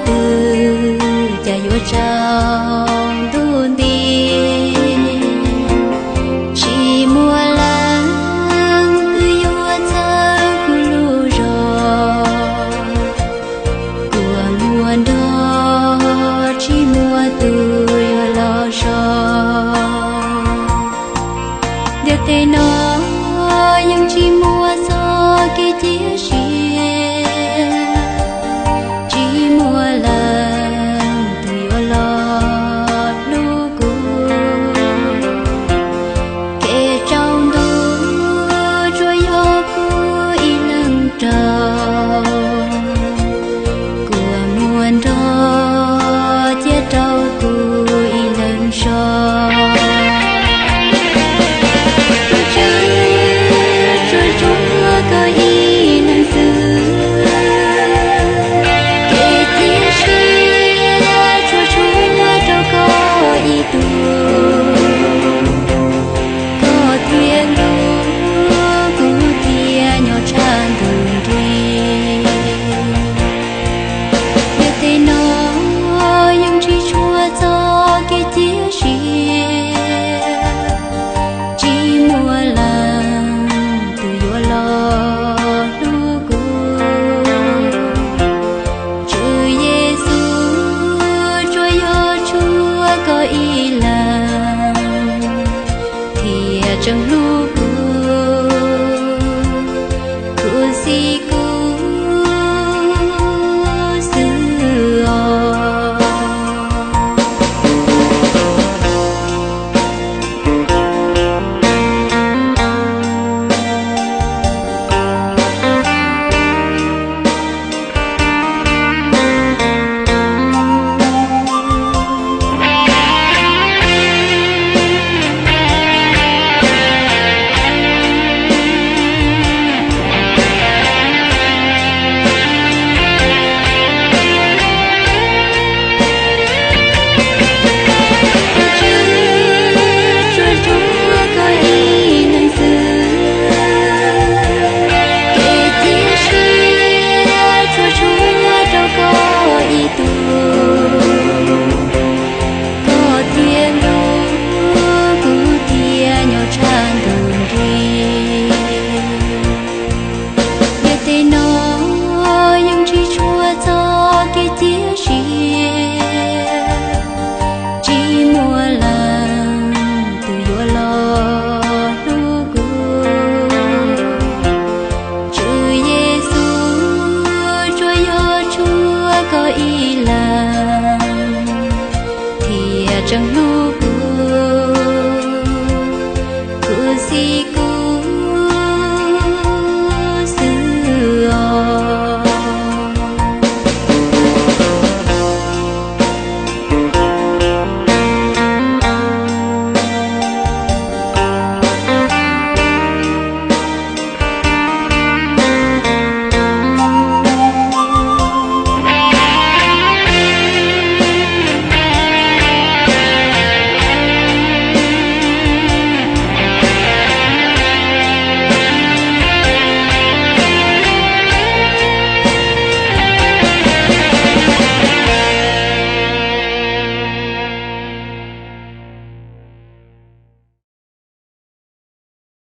twg cas yuav tsaus ntuj nti, tsis muaj leej twg yuav txhawb kuv lub zog. Kua muag nrog tsis muaj tus yuav los so. Ntiaj teb no yeej tsis muaj txoj kev cia siab, tsis muaj leej twg yuav los hlub kuv. Kev tsaus ntuj tsuas yog kuv ib leeg raug, kua muag nrog cia rau kuv ib leeg so. Tus Tswv, tsuas tshuav koj ib leeg xwb, kev cia siab tsuas tshuav rau koj ib tug. Koj thiaj hlub kuv thiab nyob tshaj ntug nrig. Ntiaj teb no yeej tsis tshuav txoj kev cia siab, tsis muaj leej twg yuav los hlub kuv. Tswv Yexus, tsuas yog tshuav koj ib leeg thiaj tseem hlub kuv, kuv xib kuv xwb os. Tsuas tshuav koj ib leeg xwb, kev cia siab tsuas tshuav rau koj ib tug. Koj thiaj hlub kuv thiab nyob tshaj ntug nrig. Ntiaj teb no yeej tsis tshuav txoj kev cia siab, tsis muaj leej twg yuav los hlub kuv. Tswv Yexus, tsuas yog tshuav koj ib leeg thiaj tseem hlub kuv, kuv xib